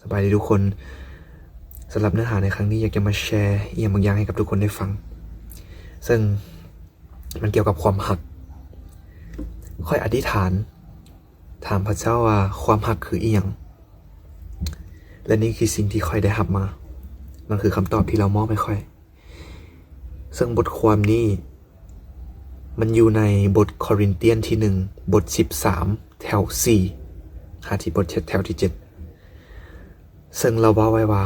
ສະບາຍດີທຸກຄົນ. ສຳລັບເນື້ອຫາໃນຄັ້ງນີ້ ຢາກຈະມາແຊອີ່ຫຍັງບາງຢ່າງໃຫ້ກັບທຸກຄົນໄດ້ຟັງ ເຊິ່ງມັນກ່ຽວກັບຄວາມຮັກ. ຂ້ອຍອະທິຖານຖາມພະເຈົ້າວ່າ ຄວາມຮັກຄືອີ່ຫຍັງ? ແລະ ນີ້ຄືສິ່ງທີ່ຂ້ອຍໄດ້ຮັບມາ. ມັນຄືຄຳຕອບທີ່ລາວມອບໃຫ້ຂ້ອຍ. ເຊິ່ງບົດຄວາມນີ້ມັນຢູ່ໃນບົດໂຄລິນຕຽນທີໜຶ່ງ ບົດສິບສາມ ແຖວສີ່ ຫາທີ່ບົດເຈັດ ແຖວທີເຈັດ ເຊິ່ງລາວເວົ້າໄວ້ວ່າ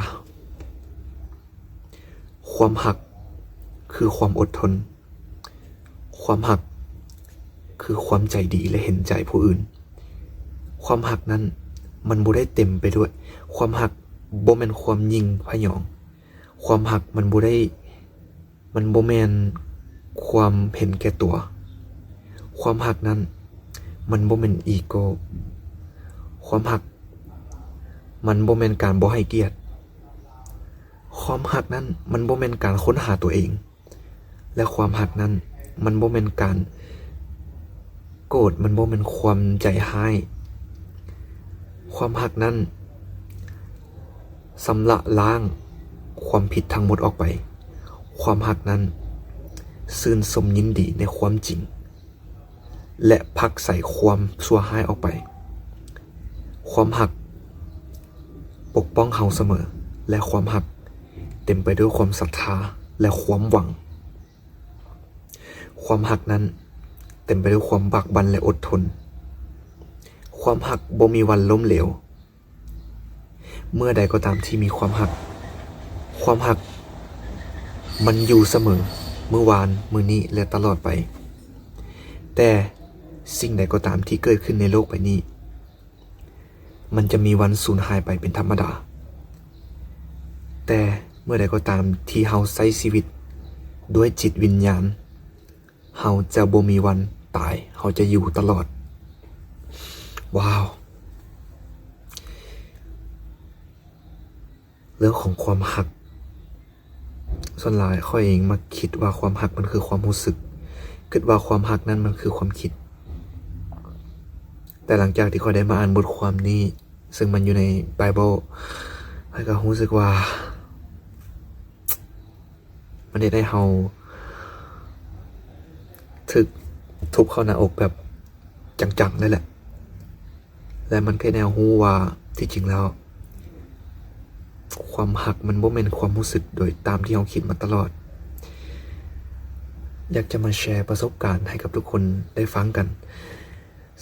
ຄວາມຮັກຄືຄວາມອົດທົນ, ຄວາມຮັກຄືຄວາມໃຈດີ ແລະ ເຫັນໃຈຜູ້ອື່ນ. ຄວາມຮັກນັ້ນມັນບໍ່ໄດ້ເຕັມໄປດ້ວຍ, ຄວາມຮັກບໍ່ແມ່ນຄວາມຍິ່ງພະຍອງ. ຄວາມຮັກມັນບໍ່ໄດ້, ມັນບໍ່ແມ່ນຄວາມເຫັນແກ່ຕົວ. ຄວາມຮັກນັ້ນມັນບໍ່ແມ່ນອີໂກ. ຄວາມຮັກມັນບໍ່ແມ່ນການບໍ່ໃຫ້ກຽດ. ຄວາມຮັກນັ້ນມັນບໍ່ແມ່ນການຄົ້ນຫາຕົວເອງ. ແລະ ຄວາມຮັກນັ້ນມັນບໍ່ແມ່ນການໂກດ, ມັນບໍ່ແມ່ນຄວາມໃຈຮ້າຍ. ຄວາມຮັກນັ້ນຊຳລະລ້າງຄວາມຜິດທັງໝົດອອກໄປ. ຄວາມຮັກນັ້ນຊື່ນຊົມຍິນດີໃນຄວາມຈິງ ແລະ ຜັກໃສຄວາມຊົ່ວຮ້າຍອອກໄປ. ຄວາມຮັກປົກປ້ອງເຮົາສະເໝີ ແລະ ຄວາມຮັກເຕັມໄປດ້ວຍຄວາມສັດທາ ແລະ ຄວາມຫວັງ. ຄວາມຮັກນັ້ນເຕັມໄປດ້ວຍຄວາມບາກບັ່ນ ແລະ ອົດທົນ. ຄວາມຮັກບໍ່ມີວັນລົ້ມເຫຼວ. ເມື່ອໃດກໍຕາມທີ່ມີຄວາມຮັກ, ຄວາມຮັກມັນຢູ່ສະເໝີ, ມື້ວານ, ມື້ນີ້ ແລະ ຕະຫຼອດໄປ. ແຕ່ສິ່ງໃດກໍຕາມທີ່ເກີດຂຶ້ນໃນໂລກໃບນີ້, ມັນຈະມີວັນສູນຫາຍໄປເປັນທຳມະດາ. ແຕ່ເມື່ອໃດກໍຕາມທີ່ເຮົາໃຊ້ຊີວິດດ້ວຍຈິດວິນຍານ, ເຮົາຈະບໍ່ມີວັນຕາຍ, ເຮົາຈະຢູ່ຕະຫຼອດ. ວ້າວ! ເລື່ອງຂອງຄວາມຮັກ, ສ່ວນຫຼາຍຂ້ອຍເອງມັກຄິດວ່າຄວາມຮັກມັນຄືຄວາມຮູ້ສຶກ, ຄິດວ່າຄວາມຮັກນັ້ນມັນຄືຄວາມຄິດ. ແຕ່ຫຼັງຈາກທີ່ຂ້ອຍໄດ້ມາອ່ານບົດຄວາມນີ້, ເຊິ່ງມັນຢູ່ໃນໄບເບິ້, ຂ້ອຍກໍຮູ້ສຶກວ່າ ມັນເຮັດໃຫ້ເຮົາຖືກທຸບເຂົ້າໜ້າອົກແບບຈັງໆເລີຍແຫຼະ ແລະ ມັນເຮັດໃຫ້ເຮົາຮູ້ວ່າທີ່ຈິງແລ້ວ ຄວາມຮັກມັນບໍ່ແມ່ນຄວາມຮູ້ສຶກໂດຍຕາມທີ່ເຮົາຄິດມາຕະຫຼອດ. ຢາກຈະມາແຊປະສົບການໃຫ້ກັບທຸກຄົນໄດ້ຟັງກັນ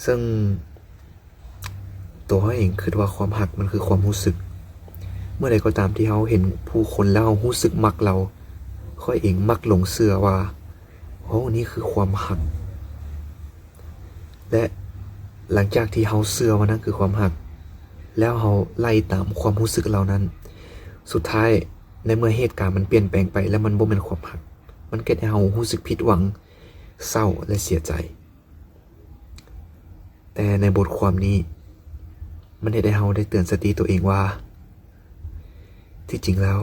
ເຊິ່ງ ຕົວຂ້ອຍເອງຄິດວ່າຄວາມຮັກມັນຄືຄວາມຮູ້ສຶກ. ເມື່ອໃດກໍຕາມທີ່ເຮົາເຫັນຜູ້ຄົນແລ້ວເຮົາຮູ້ສຶກມັກລາວ, ຂ້ອຍເອງມັກຫຼົງເຊື່ອວ່າ ໂອ້ ນີ້ຄືຄວາມຮັກ. ແລະ ຫຼັງຈາກທີ່ເຮົາເຊື່ອວ່ານັ້ນຄືຄວາມຮັກ ແລ້ວເຮົາໄລ່ຕາມຄວາມຮູ້ສຶກເຫຼົ່ານັ້ນ, ສຸດທ້າຍໃນເມື່ອເຫດການມັນປ່ຽນແປງໄປ ແລະ ມັນບໍ່ແມ່ນຄວາມຮັກ, ມັນເຮັດໃຫ້ເຮົາຮູ້ສຶກຜິດຫວັງ, ເສົ້າ ແລະ ເສຍໃຈ. ແຕ່ໃນບົດຄວາມນີ້ ມັນເຮັດໃຫ້ເຮົາໄດ້ເຕືອນສະຕິຕົວເອງວ່າ ທີ່ຈິງແລ້ວ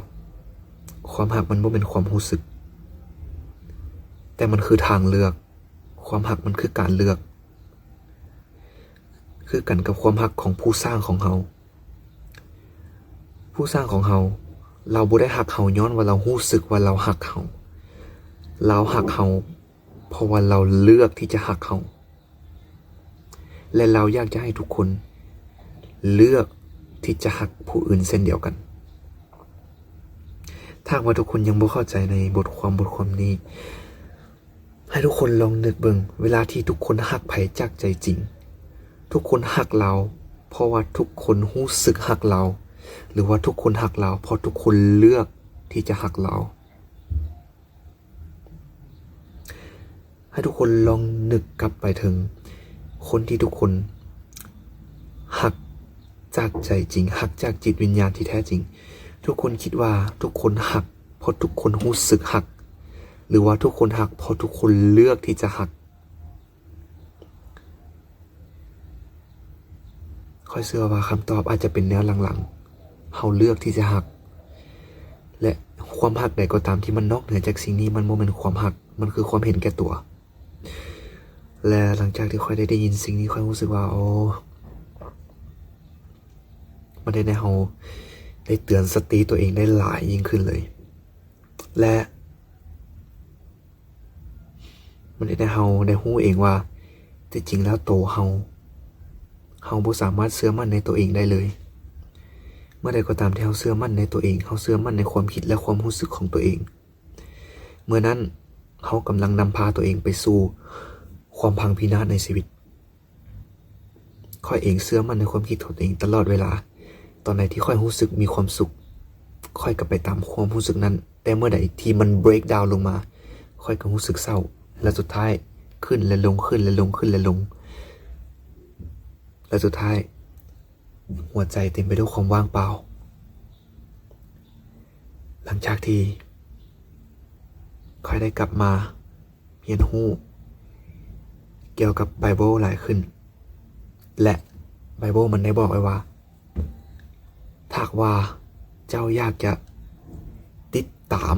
ຄວາມຮັກມັນບໍ່ແມ່ນຄວາມຮູ້ສຶກ, ແຕ່ມັນຄືທາງເລືອກ. ຄວາມຮັກມັນຄືການເລືອກ, ຄືກັນກັບຄວາມຮັກຂອງຜູ້ສ້າງຂອງເຮົາ. ຜູ້ສ້າງຂອງເຮົາ, ລາວບໍ່ໄດ້ຮັກເຮົາຍ້ອນວ່າລາວຮູ້ສຶກວ່າລາວຮັກເຮົາ. ລາວຮັກເຮົາ ເພາະວ່າລາວເລືອກທີ່ຈະຮັກເຮົາ ແລະ ລາວຢາກຈະໃຫ້ທຸກຄົນເລືອກທີ່ຈະຮັກຜູ້ອື່ນເຊັ່ນດຽວກັນ. ຖ້າຫາກວ່າທຸກຄົນຍັງບໍ່ເຂົ້າໃຈໃນບົດຄວາມ, ບົດຄວາມນີ້, ໃຫ້ທຸກຄົນລອງນຶກເບິ່ງ, ເວລາທີ່ທຸກຄົນຮັກໃຜຈາກໃຈຈິງ, ທຸກຄົນຮັກລາວເພາະວ່າທຸກຄົນຮູ້ສຶກຮັກລາວ, ຫຼືວ່າທຸກຄົນຮັກລາວເພາະທຸກຄົນເລືອກທີ່ຈະຮັກລາວ? ໃຫ້ທຸກຄົນລອງນຶກກັບໄປເຖິງຄົນທີ່ທຸກຄົນຮັກຈາກໃຈຈິງ, ຮັກຈາກຈິດວິນຍານທີ່ແທ້ຈິງ. ທຸກຄົນຄິດວ່າທຸກຄົນຮັກເພາະທຸກຄົນຮູ້ສຶກຮັກ, ຫຼືວ່າທຸກຄົນຮັກເພາະທຸກຄົນເລືອກທີ່ຈະຮັກ? ຂ້ອຍເຊື່ອວ່າຄຳຕອບອາດຈະເປັນແນວຫຼັງໆ, ເຮົາເລືອກທີ່ຈະຮັກ ແລະ ຄວາມຮັກໃດກໍຕາມທີ່ມັນນອກເໜືອຈາກສິ່ງນີ້ ມັນບໍ່ແມ່ນຄວາມຮັກ, ມັນຄືຄວາມເຫັນແກ່ຕົວ. ແລະ ຫຼັງຈາກທີ່ຂ້ອຍໄດ້ ໄດ້ຍິນສິ່ງນີ້, ຂ້ອຍຮູ້ສຶກວ່າ ໂອ້, ມັນເຮັດໃຫ້ເຮົາໄດ້ເຕືອນສະຕິຕົວເອງໄດ້ຫຼາຍຍິ່ງຂຶ້ນເລີຍ ແລະ ມັນເຮັດໃຫ້ເຮົາໄດ້ຮູ້ເອງວ່າ ທີ່ຈິງແລ້ວໂຕເຮົາ ເຮົາບໍ່ສາມາດເຊື່ອໝັ້ນໃນຕົວເອງໄດ້ເລີຍ. ເມື່ອໃດກໍຕາມທີ່ເຮົາເຊື່ອໝັ້ນໃນຕົວເອງ, ເຮົາເຊື່ອໝັ້ນໃນຄວາມຄິດ ແລະ ຄວາມຮູ້ສຶກຂອງຕົວເອງ, ເມື່ອນັ້ນເຮົາກຳລັງນຳພາຕົວເອງໄປສູ່ຄວາມພັງພິນາດໃນຊີວິດ. ຂ້ອຍເອງເຊື່ອໝັ້ນໃນຄວາມຄິດຂອງຕົວເອງຕະຫຼອດເວລາ. ຕອນໃດທີ່ຂ້ອຍຮູ້ສຶກມີຄວາມສຸກ, ຂ້ອຍກໍໄປຕາມຄວາມຮູ້ສຶກນັ້ນ, ແຕ່ເມື່ອໃດທີ່ມັນ break down ລົງມາ, ຂ້ອຍກໍຮູ້ສຶກເສົ້າ ແລະ ສຸດທ້າຍຂຶ້ນ ແລະ ລົງ, ຂຶ້ນ ແລະ ລົງ, ຂຶ້ນ ແລະ ລົງ, ແລະ ສຸດທ້າຍ ຫົວໃຈເຕັມໄປດ້ວຍຄວາມວ່າງເປົ່າ. ຫຼັງຈາກທີ່ຂ້ອຍໄດ້ກັບມາຮຽນຮູ້ກ່ຽວກັບໄບເບິນຫຼາຍຂຶ້ນ ແລະ ໄບເບິນມັນໄດ້ບອກໄວ້ວ່າ ຖ້າຫາກວ່າເຈົ້າຢາກຈະຕິດຕາມ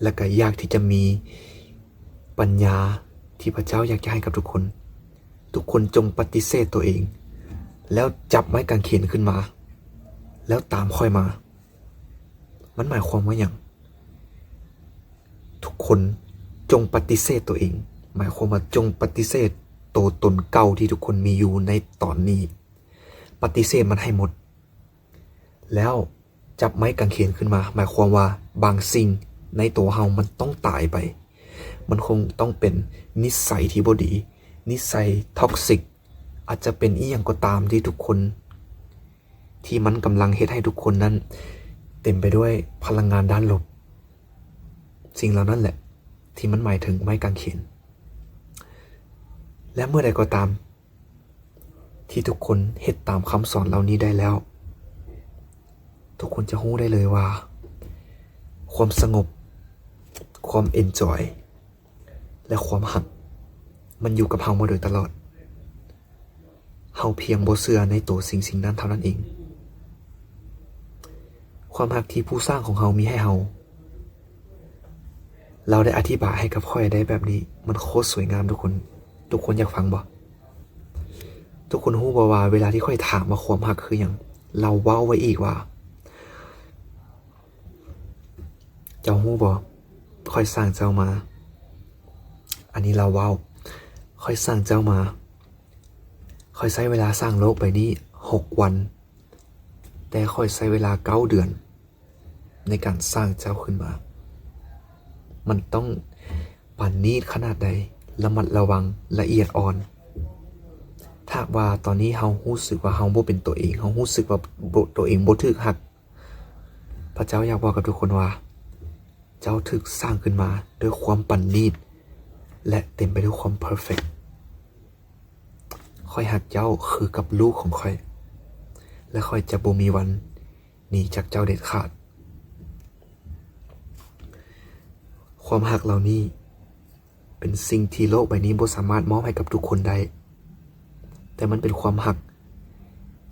ແລະ ກໍຢາກທີ່ຈະມີປັນຍາທີ່ພະເຈົ້າຢາກຈະໃຫ້ກັບທຸກຄົນ, ທຸກຄົນຈົ່ງປະຕິເສດຕົວເອງ ແລ້ວຈັບໄມ້ກາງເຂນຂຶ້ນມາ ແລ້ວຕາມຂ້ອຍມາ. ມັນໝາຍຄວາມວ່າຫຍັງ? ທຸກຄົນຈົ່ງປະຕິເສດຕົວເອງ, ໝາຍຄວາມວ່າຈົ່ງປະຕິເສດໂຕຕົນເກົ່າທີ່ທຸກຄົນມີຢູ່ໃນຕອນນີ້, ປະຕິເສດມັນໃຫ້ໝົດ ແລ້ວຈັບໄມ້ກາງເຂນຂຶ້ນມາ, ໝາຍຄວາມວ່າບາງສິ່ງໃນໂຕເຮົາມັນຕ້ອງຕາຍໄປ. ມັນຄົງຕ້ອງເປັນນິໄສທີ່ບໍ່ດີ, ນິໄສ toxic, ອາດຈະເປັນອີ່ຫຍັງກໍຕາມທີ່ທຸກຄົນ ທີ່ມັນກຳລັງເຮັດໃຫ້ທຸກຄົນນັ້ນເຕັມໄປດ້ວຍພະລັງງານດ້ານລົບ. ສິ່ງເຫຼົ່ານັ້ນແຫຼະທີ່ມັນໝາຍເຖິງໄມ້ກາງເຂນ. ແລະ ເມື່ອໃດກໍຕາມທີ່ທຸກຄົນເຮັດຕາມຄຳສອນເຫຼົ່ານີ້ໄດ້ແລ້ວ, ທຸກຄົນຈະຮູ້ໄດ້ເລີຍວ່າ ຄວາມສະຫງົບ, ຄວາມ enjoy ແລະ ຄວາມຮັກ ມັນຢູ່ກັບເຮົາມາໂດຍຕະຫຼອດ. ເຮົາພຽງບໍ່ເຊື່ອໃນໂຕສິ່ງໆນັ້ນເທົ່ານັ້ນເອງ. ຄວາມຮັກທີ່ຜູ້ສ້າງຂອງເຮົາມີໃຫ້ເຮົາ, ລາວໄດ້ອະທິບາຍໃຫ້ກັບຂ້ອຍໄດ້ແບບນີ້, ມັນໂຄດສວຍງາມທຸກຄົນ. ທຸກຄົນຢາກຟັງບໍ່? ທຸກຄົນຮູ້ບໍ່ວ່າເວລາທີ່ຂ້ອຍຖາມວ່າຄວາມຮັກຄືຫຍັງ? ລາວເວົ້າໄວ້ອີກວ່າ ເຈົ້າຮູ້ບໍ່? ຂ້ອຍສ້າງເຈົ້າມາ, ອັນນີ້ລາວເວົ້າ, ຂ້ອຍສ້າງເຈົ້າມາ, ຂ້ອຍໃຊ້ເວລາສ້າງໂລກໃບນີ້ຫົກວັນ, ແຕ່ຂ້ອຍໃຊ້ເວລາເກົ້າເດືອນໃນການສ້າງເຈົ້າຂຶ້ນມາ. ມັນຕ້ອງປານນີດຂະໜາດໃດ, ລະມັດລະວັງ, ລະອຽດອ່ອນ. ຖ້າຫາກວ່າຕອນນີ້ເຮົາຮູ້ສຶກວ່າເຮົາບໍ່ເປັນຕົວເອງ, ເຮົາຮູ້ສຶກວ່າບໍ່, ຕົວເອງບໍ່ຖືກຮັກ, ພະເຈົ້າຢາກບອກກັບທຸກຄົນວ່າ ເຈົ້າຖືກສ້າງຂຶ້ນມາດ້ວຍຄວາມປານນີດ ແລະ ເຕັມໄປດ້ວຍຄວາມ perfect. ຂ້ອຍຮັກເຈົ້າຄືກັບລູກຂອງຂ້ອຍ ແລະ ຂ້ອຍຈະບໍ່ມີວັນໜີຈາກເຈົ້າເດັດຂາດ. ຄວາມຮັກເຫຼົ່ານີ້ ເປັນສິ່ງທີ່ໂລກໃບນີ້ບໍ່ສາມາດມອບໃຫ້ກັບທຸກຄົນໄດ້, ແຕ່ມັນເປັນຄວາມຮັກ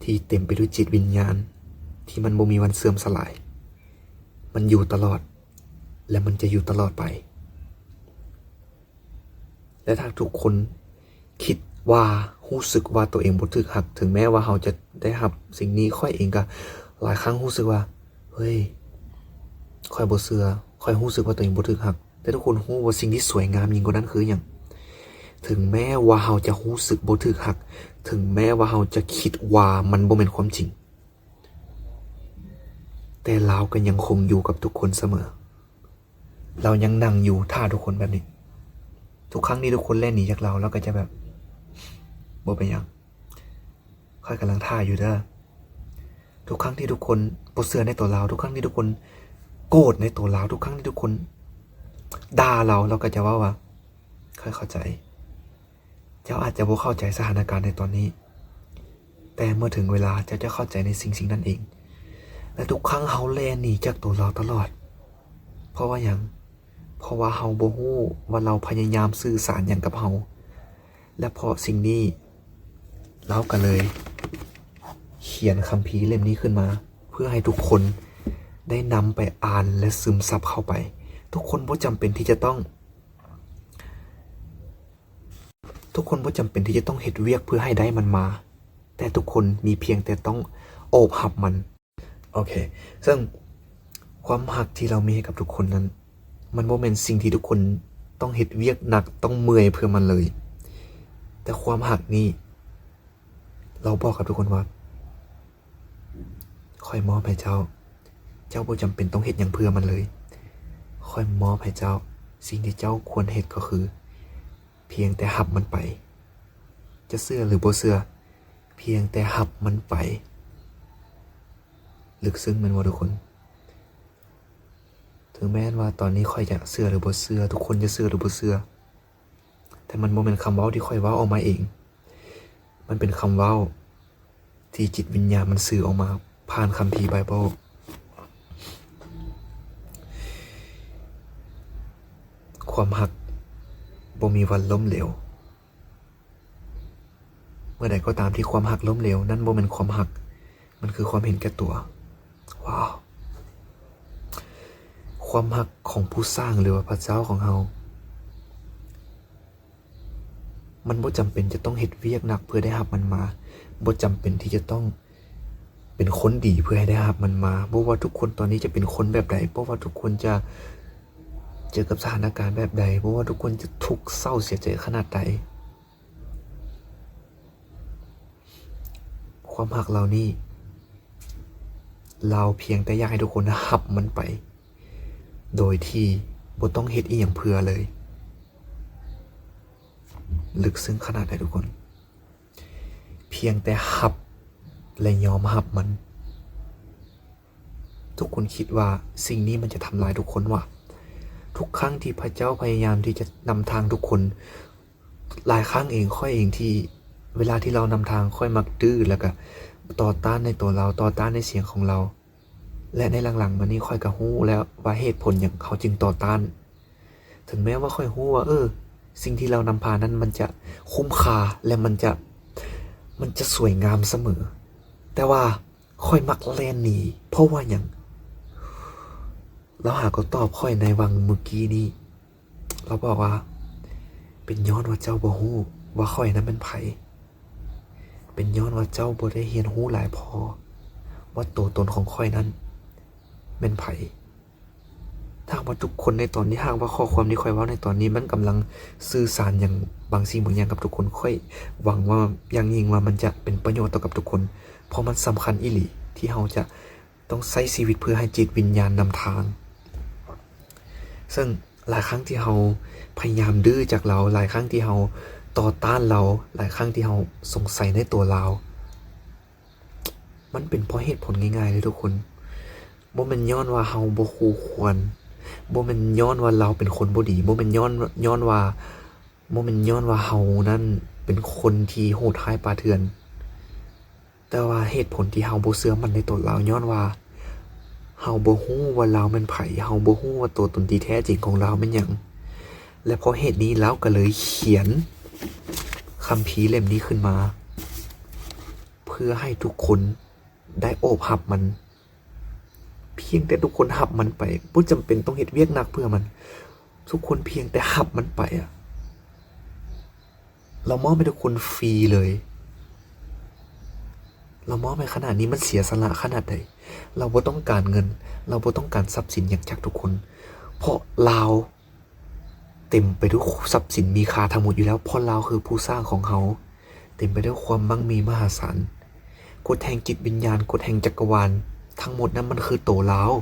ທີ່ເຕັມໄປດ້ວຍຈິດວິນຍານ ທີ່ມັນບໍ່ມີວັນເສື່ອມສະຫຼາຍ. ມັນຢູ່ຕະຫຼອດ ແລະ ມັນຈະຢູ່ຕະຫຼອດໄປ. ແລະ ຖ້າທຸກຄົນຄິດວ່າ, ຮູ້ສຶກວ່າຕົວເອງບໍ່ຖືກຮັກ, ເຖິງແມ້ວ່າເຮົາຈະໄດ້ຮັບສິ່ງນີ້, ຂ້ອຍເອງກໍຫຼາຍຄັ້ງຮູ້ສຶກວ່າ, ເຮີ້ຍ, ຂ້ອຍບໍ່ເຊື່ອ, ຂ້ອຍຮູ້ສຶກວ່າຕົວເອງບໍ່ຖືກຮັກ. ແຕ່ທຸກຄົນຮູ້ວ່າສິ່ງທີ່ສວຍງາມຍິ່ງກວ່ານັ້ນຄືຫຍັງ? ເຖິງແມ້ວ່າເຮົາຈະຮູ້ສຶກບໍ່ຖືກຮັກ, ເຖິງແມ້ວ່າເຮົາຈະຄິດວ່າມັນບໍ່ແມ່ນຄວາມຈິງ, ແຕ່ລາວກໍຍັງຄົງຢູ່ກັບທຸກຄົນສະເໝີ. ລາວຍັງນັ່ງຢູ່ຖ້າທຸກຄົນແບບນີ້. ທຸກຄັ້ງທີ່ທຸກຄົນແລ່ນໜີຈາກລາວ, ລາວກໍຈະແບບ, ບໍ່ເປັນຫຍັງ. ຂ້ອຍກຳລັງຖ້າຢູ່ເດີ. ທຸກຄັ້ງທີ່ທຸກຄົນບໍ່ເຊື່ອໃນຕົວລາວ, ທຸກຄັ້ງທີ່ທຸກຄົນໂກດໃນຕົວລາວ, ທຸກຄັ້ງທີ່ທຸກຄົນດ່າລາວ, ລາວກໍຈະເວົ້າວ່າ, ຂ້ອຍເຂົ້າໃຈ. ເຈົ້າອາດຈະບໍ່ເຂົ້າໃຈສະຖານະການໃນຕອນນີ້, ແຕ່ເມື່ອເຖິງເວລາເຈົ້າຈະເຂົ້າໃຈໃນສິ່ງໆນັ້ນເອງ. ແລະ ທຸກຄັ້ງເຮົາແລ່ນໜີຈາກຕົວລາວຕະຫຼອດ. ເພາະວ່າຫຍັງ? ເພາະວ່າເຮົາບໍ່ຮູ້ວ່າລາວພະຍາຍາມສື່ສານຫຍັງກັບເຮົາ. ແລະ ເພາະສິ່ງນີ້, ລາວກໍເລີຍຂຽນຄຳພີເຫຼັ້ມນີ້ຂຶ້ນມາ ເພື່ອໃຫ້ທຸກຄົນໄດ້ນຳໄປອ່ານ ແລະ ຊຶມຊັບເຂົ້າໄປ. ທຸກຄົນບໍ່ຈຳເປັນທີ່ຈະຕ້ອງ, ທຸກຄົນບໍ່ຈຳເປັນທີ່ຈະຕ້ອງເຮັດວຽກເພື່ອໃຫ້ໄດ້ມັນມາ, ແຕ່ທຸກຄົນມີພຽງແຕ່ຕ້ອງ ໂອບຮັບມັນ. ໂອເຄ ເຊິ່ງຄວາມຮັກທີ່ເຮົາມີໃຫ້ກັບທຸກຄົນນັ້ນ ມັນບໍ່ແມ່ນສິ່ງທີ່ທຸກຄົນຕ້ອງເຮັດວຽກໜັກ ຕ້ອງເມື່ອຍເພື່ອມັນເລີຍ. ແຕ່ຄວາມຮັກນີ້ ເຮົາບອກກັບທຸກຄົນວ່າ ຂ້ອຍມອບໃຫ້ເຈົ້າ, ເຈົ້າບໍ່ຈຳເປັນຕ້ອງເຮັດຫຍັງເພື່ອມັນເລີຍ. ຂ້ອຍມອບໃຫ້ເຈົ້າ, ສິ່ງທີ່ເຈົ້າຄວນເຮັດກໍຄື ພຽງແຕ່ຮັບມັນໄປ. ຈະເຊື່ອຫຼືບໍ່ເຊື່ອ, ພຽງແຕ່ຮັບມັນໄປ. ເລິກເຊິ່ງແມ່ນບໍ່ທຸກຄົນ? ເຖິງແມ່ນວ່າຕອນນີ້ຂ້ອຍຈະເຊື່ອຫຼືບໍ່ເຊື່ອ, ທຸກຄົນຈະເຊື່ອຫຼືບໍ່ເຊື່ອ, ແຕ່ມັນບໍ່ແມ່ນຄຳເວົ້າທີ່ຂ້ອຍເວົ້າອອກມາເອງ. ມັນເປັນຄຳເວົ້າທີ່ຈິດວິນຍານມັນສື່ອອກມາຜ່ານຄຳພີໄບເບິ້ນ. ຄວາມຮັກບໍ່ມີວັນລົ້ມເຫຼວ. ເມື່ອໃດກໍຕາມທີ່ຄວາມຮັກລົ້ມເຫຼວ, ນັ້ນບໍ່ແມ່ນຄວາມຮັກ, ມັນຄືຄວາມເຫັນແກ່ຕົວ. ວ້າວ! ຄວາມຮັກຂອງຜູ້ສ້າງ ຫຼືວ່າພະເຈົ້າຂອງເຮົາ ມັນບໍ່ຈຳເປັນຈະຕ້ອງເຮັດວຽກໜັກເພື່ອໄດ້ຮັບມັນມາ, ບໍ່ຈຳເປັນທີ່ຈະຕ້ອງເປັນຄົນດີເພື່ອໃຫ້ໄດ້ຮັບມັນມາ. ບໍ່ວ່າທຸກຄົນຕອນນີ້ຈະເປັນຄົນແບບໃດ, ບໍ່ວ່າທຸກຄົນຈະເຈີກັບສະຖານະການແບບໃດ, ບໍ່ວ່າທຸກຄົນຈະທຸກເສົ້າເສຍໃຈຂະໜາດໃດ, ຄວາມຮັກເຫຼົ່ານີ້ ລາວພຽງແຕ່ຢາກໃຫ້ທຸກຄົນຮັບມັນໄປ ໂດຍທີ່ບໍ່ຕ້ອງເຮັດອີ່ຫຍັງເພື່ອເລີຍ. ເລິກເຊິ່ງຂະໜາດໃດທຸກຄົນ? ພຽງແຕ່ຮັບ ແລະ ຍອມຮັບມັນ. ທຸກຄົນຄິດວ່າສິ່ງນີ້ມັນຈະທຳລາຍທຸກຄົນຫວາ? ທຸກຄັ້ງທີ່ພະເຈົ້າພະຍາຍາມທີ່ຈະນຳທາງທຸກຄົນ, ຫຼາຍຄັ້ງເອງ, ຂ້ອຍເອງທີ່ ເວລາທີ່ລາວນຳທາງ, ຂ້ອຍມັກດື້ ແລ້ວກະຕໍ່ຕ້ານໃນຕົວລາວ, ຕໍ່ຕ້ານໃນສຽງຂອງລາວ. ແລະ ໃນຫຼັງໆມານີ້ ຂ້ອຍກະຮູ້ແລ້ວວ່າເຫດຜົນຫຍັງເຮົາຈຶ່ງຕໍ່ຕ້ານ. ເຖິງແມ້ວ່າຂ້ອຍຮູ້ວ່າ, ເອີ, ສິ່ງທີ່ລາວນຳພານັ້ນມັນຈະຄຸ້ມຄ່າ ແລະ ມັນຈະ, ມັນຈະສວຍງາມສະເໝີ, ແຕ່ວ່າຂ້ອຍມັກແລ່ນໜີ. ເພາະວ່າຫຍັງ? ລາວຫາກໍຕອບຂ້ອຍໃນຫວ່າງມື້ກີ້ນີ້. ລາວບອກວ່າ, ເປັນຍ້ອນວ່າເຈົ້າບໍ່ຮູ້ວ່າຂ້ອຍນັ້ນແມ່ນໃຜ. ເປັນຍ້ອນວ່າເຈົ້າບໍ່ໄດ້ຮຽນຮູ້ຫຼາຍພໍວ່າໂຕຕົນຂອງຂ້ອຍນັ້ນແມ່ນໃຜ. ຖ້າຫາກວ່າທຸກຄົນໃນຕອນນີ້, ຫາກວ່າຂໍ້ຄວາມທີ່ຂ້ອຍເວົ້າໃນຕອນນີ້ ມັນກຳລັງສື່ສານຫຍັງບາງສິ່ງບາງຢ່າງກັບທຸກຄົນ, ຂ້ອຍຫວັງວ່າຢ່າງຍິ່ງວ່າມັນຈະເປັນປະໂຫຍດຕໍ່ກັບທຸກຄົນ, ເພາະມັນສຳຄັນອີ່ຫຼີທີ່ເຮົາຈະ ຕ້ອງໃຊ້ຊີວິດເພື່ອໃຫ້ຈິດວິນຍານນຳທາງ. ເຊິ່ງຫຼາຍຄັ້ງທີ່ເຮົາພະຍາຍາມດື້ຈາກລາວ, ຫຼາຍຄັ້ງທີ່ເຮົາຕໍ່ຕ້ານລາວ, ຫຼາຍຄັ້ງທີ່ເຮົາສົງໄສໃນຕົວລາວ, ມັນເປັນເພາະເຫດຜົນງ່າຍໆເລີຍທຸກຄົນ. ບໍ່ແມ່ນຍ້ອນວ່າເຮົາບໍ່ຄູ່ຄວນ, ບໍ່ແມ່ນຍ້ອນວ່າລາວເປັນຄົນບໍ່ດີ, ບໍ່ແມ່ນຍ້ອນ, ຍ້ອນວ່າ, ບໍ່ແມ່ນຍ້ອນວ່າເຮົານັ້ນເປັນຄົນທີ່ໂຫດຮ້າຍປ່າເຖື່ອນ. ແຕ່ວ່າເຫດຜົນທີ່ເຮົາບໍ່ເຊື່ອໝັ້ນໃນຕົວລາວ ຍ້ອນວ່າເຮົາບໍ່ຮູ້ວ່າລາວແມ່ນໃຜ, ເຮົາບໍ່ຮູ້ວ່າຕົວຕົນທີ່ແທ້ຈິງຂອງລາວແມ່ນຫຍັງ. ແລະ ເພາະເຫດນີ້ລາວກໍເລີຍຂຽນຄຳພີເຫຼັ້ມນີ້ຂຶ້ນມາ ເພື່ອໃຫ້ທຸກຄົນໄດ້ໂອບຮັບມັນ. ພຽງແຕ່ທຸກຄົນຮັບມັນໄປ, ບໍ່ຈຳເປັນຕ້ອງເຮັດວຽກໜັກເພື່ອມັນ. ທຸກຄົນພຽງແຕ່ຮັບມັນໄປອະ. ລາວມອບໃຫ້ທຸກຄົນຟຣີເລີຍ. ລາວມອບໃຫ້ຂະໜາດນີ້, ມັນເສຍສະຫຼະຂະໜາດໃດ. ລາວບໍ່ຕ້ອງການເງິນ, ລາວບໍ່ຕ້ອງການຊັບສິນຫຍັງຈາກທຸກຄົນ, ເພາະລາວເຕັມໄປດ້ວຍຊັບສິນມີຄ່າທັງໝົດຢູ່ແລ້ວ, ເພາະລາວຄືຜູ້ສ້າງຂອງເຮົາ, ເຕັມໄປດ້ວຍຄວາມໝັ້ງມີມະຫາສານ. ກົດແຫ່ງຈິດວິນຍານ, ກົດແຫ່ງຈັກກະວານ, ທັງໝົດນັ້ນມັນຄືໂຕລາວ.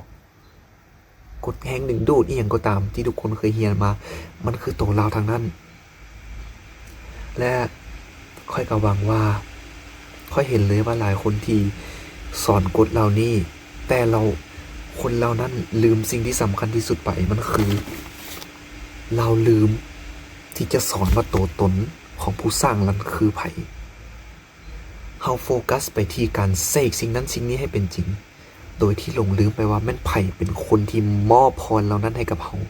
ກົດແຮງດຶງດູດອີ່ຫຍັງກໍຕາມທີ່ທຸກຄົນເຄີຍຮຽນມາ, ມັນຄືໂຕລາວທັງນັ້ນ. ແລະ ຂ້ອຍກໍຫວັງວ່າ, ຂ້ອຍເຫັນເລີຍວ່າຫຼາຍຄົນທີ່ສອນກົດເຫຼົ່ານີ້, ແຕ່ລາວ, ຄົນເຫຼົ່ານັ້ນລືມສິ່ງທີ່ສຳຄັນທີ່ສຸດໄປ, ມັນຄື ລາວລືມທີ່ຈະສອນວ່າໂຕຕົນຂອງຜູ້ສ້າງນັ້ນຄືໃຜ. ເຮົາໂຟກັສໄປທີ່ການເສກສິ່ງນັ້ນສິ່ງນີ້ໃຫ້ເປັນຈິງ, ໂດຍທີ່ຫຼົງລືມໄປວ່າແມ່ນໃຜເປັນຄົນທີ່ມອບພອນເຫຼົ່ານັ້ນໃຫ້ກັບເຮົາ.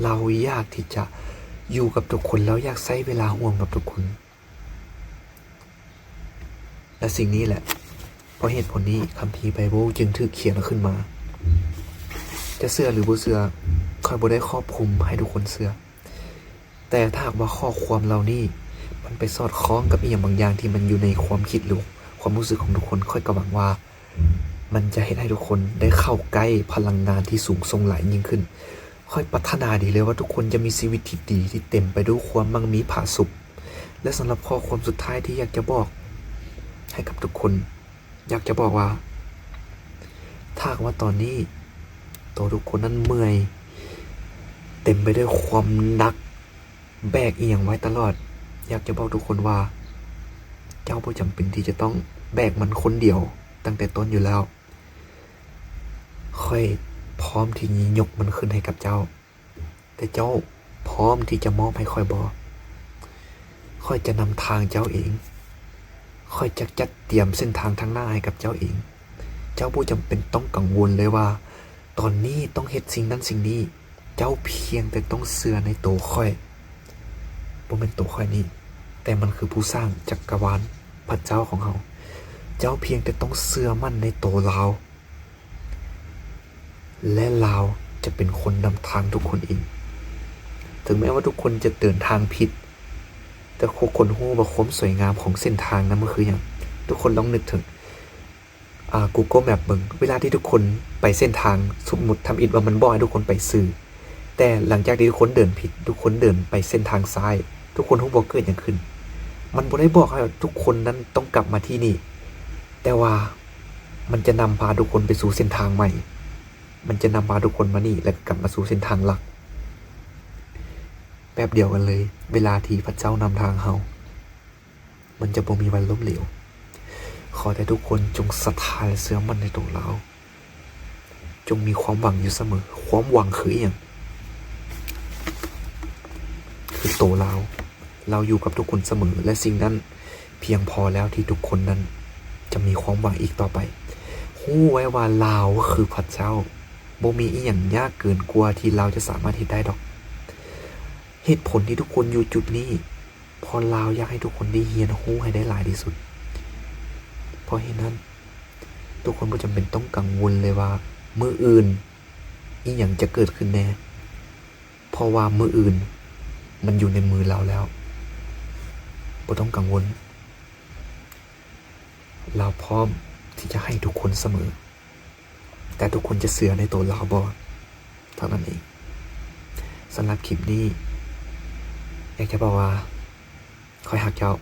ລາວຢາກທີ່ຈະຢູ່ກັບທຸກຄົນ, ລາວຢາກໃຊ້ເວລາຮ່ວມກັບທຸກຄົນ. ແລະ ສິ່ງນີ້ແຫຼະ, ເພາະເຫດຜົນນີ້ ຄຳພີໄບເບິ້ນຈຶ່ງຖືກຂຽນຂຶ້ນມາ. ຈະເຊື່ອຫຼືບໍ່ເຊື່ອ, ຂ້ອຍບໍ່ໄດ້ຄອບຄຸມໃຫ້ທຸກຄົນເຊື່ອ. ແຕ່ຖ້າຫາກວ່າຂໍ້ຄວາມເຫຼົ່ານີ້ ມັນໄປສອດຄ່ອງກັບອີ່ຫຍັງບາງຢ່າງທີ່ມັນຢູ່ໃນຄວາມຄິດ ຫຼື ຄວາມຮູ້ສຶກຂອງທຸກຄົນ, ຂ້ອຍກໍຫວັງວ່າມັນຈະເຮັດໃຫ້ທຸກຄົນໄດ້ເຂົ້າໃກ້ພະລັງງານທີ່ສູງສົ່ງຫຼາຍຍິ່ງຂຶ້ນ. ຂ້ອຍປາດຖະໜາດີເລີຍວ່າທຸກຄົນຈະມີຊີວິດທີ່ດີ, ທີ່ເຕັມໄປດ້ວຍຄວາມໝັ່ງມີຜາສຸກ. ແລະ ສຳລັບຂໍ້ຄວາມສຸດທ້າຍທີ່ຢາກຈະບອກໃຫ້ກັບທຸກຄົນ, ຢາກຈະບອກວ່າ ຖ້າຫາກວ່າຕອນນີ້ໂຕທຸກຄົນນັ້ນເມື່ອຍ, ເຕັມໄປດ້ວຍຄວາມໜັກ, ແບກອີ່ຫຍັງໄວ້ຕະຫຼອດ, ຢາກຈະບອກທຸກຄົນວ່າ ເຈົ້າບໍ່ຈຳເປັນທີ່ຈະຕ້ອງແບກມັນຄົນດຽວຕັ້ງແຕ່ຕົ້ນຢູ່ແລ້ວ. ຂ້ອຍພ້ອມທີ່ຈະຍົກມັນຂຶ້ນໃຫ້ກັບເຈົ້າ. ແຕ່ເຈົ້າພ້ອມທີ່ຈະມອບໃຫ້ຂ້ອຍບໍ່? ຂ້ອຍຈະນຳທາງເຈົ້າເອງ. ຂ້ອຍຈະຈັດຕຽມເສັ້ນທາງທາງໜ້າໃຫ້ກັບເຈົ້າເອງ. ເຈົ້າບໍ່ຈຳເປັນຕ້ອງກັງວົນເລີຍວ່າ ຕອນນີ້ຕ້ອງເຮັດສິ່ງນັ້ນສິ່ງນີ້. ເຈົ້າພຽງແຕ່ຕ້ອງເຊື່ອໃນໂຕຂ້ອຍ. ບໍ່ແມ່ນໂຕຂ້ອຍນີ້, ແຕ່ມັນຄືຜູ້ສ້າງຈັກກະວານ, ພະເຈົ້າຂອງເຮົາ. ເຈົ້າພຽງແຕ່ຕ້ອງເຊື່ອໝັ້ນໃນໂຕລາວ. ແລະ ລາວຈະເປັນຄົນນຳທາງທຸກຄົນເອງ. ເຖິງແມ້ວ່າທຸກຄົນຈະເດີນທາງຜິດ, ແຕ່ທຸກຄົນຮູ້ວ່າຄວາມສວຍງາມຂອງເສັ້ນທາງນັ້ນມັນຄືຫຍັງ. ທຸກຄົນລອງນຶກເຖິງ ອ່າ Google Map ເບິ່ງ. ເວລາທີ່ທຸກຄົນໄປເສັ້ນທາງ, ສົມມຸດທຳອິດວ່າມັນບອກໃຫ້ທຸກຄົນໄປຊື່, ແຕ່ຫຼັງຈາກທີ່ທຸກຄົນເດີນຜິດ, ທຸກຄົນເດີນໄປເສັ້ນທາງຊ້າຍ, ທຸກຄົນຮູ້ບໍ່ເກີດຫຍັງຂຶ້ນ? ມັນບໍ່ໄດ້ບອກໃຫ້ທຸກຄົນນັ້ນຕ້ອງກັບມາທີ່ນີ້, ແຕ່ວ່າ ມັນຈະນຳພາທຸກຄົນໄປສູ່ເສັ້ນທາງໃໝ່. ມັນຈະນຳພາທຸກຄົນມານີ້ ແລ້ວກໍກັບມາສູ່ເສັ້ນທາງຫຼັກ. ແບບດຽວກັນເລີຍ, ເວລາທີ່ພະເຈົ້ານຳທາງເຮົາ, ມັນຈະບໍ່ມີວັນລົ້ມເຫຼວ. ຂໍແຕ່ທຸກຄົນຈົ່ງສັດທາ ແລະ ເຊື່ອໝັ້ນໃນໂຕລາວ. ຈົ່ງມີຄວາມຫວັງຢູ່ສະເໝີ. ຄວາມຫວັງຄືອີ່ຫຍັງ? ຄືໂຕລາວ. ລາວຢູ່ກັບທຸກຄົນສະເໝີ ແລະ ສິ່ງນັ້ນພຽງພໍແລ້ວທີ່ທຸກຄົນນັ້ນຈະມີຄວາມຫວັງອີກຕໍ່ໄປ. ຮູ້ໄວ້ວ່າລາວຄືພະເຈົ້າ. ບໍ່ມີອີ່ຫຍັງຍາກເກີນກວ່າທີ່ລາວຈະສາມາດເຮັດໄດ້ດອກ. ເຫດຜົນທີ່ທຸກຄົນຢູ່ຈຸດນີ້ ເພາະລາວຢາກໃຫ້ທຸກຄົນໄດ້ຮຽນຮູ້ໃຫ້ໄດ້ຫຼາຍທີ່ສຸດ. ເພາະເຫດນັ້ນ, ທຸກຄົນບໍ່ຈຳເປັນຕ້ອງກັງວົນເລີຍວ່າມື້ອື່ນອີ່ຫຍັງຈະເກີດຂຶ້ນແດ່. ເພາະວ່າມື້ອື່ນມັນຢູ່ໃນມືລາວແລ້ວ. ບໍ່ຕ້ອງກັງວົນ. ລາວພ້ອມທີ່ຈະໃຫ້ທຸກຄົນສະເໝີ. ແຕ່ທຸກຄົນຈະເຊື່ອໃນໂຕລາວບໍ່ ເທົ່ານັ້ນເອງ. ສຳລັບຄລິບນີ້ ຢາກຈະບອກວ່າ ຂ້ອຍຮັກເຈົ້າ,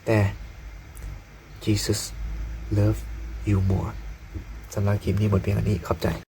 ແຕ່ Jesus love you more. ສຳລັບຄລິບນີ້ໝົດພຽງເທົ່ານີ້. ຂອບໃຈ.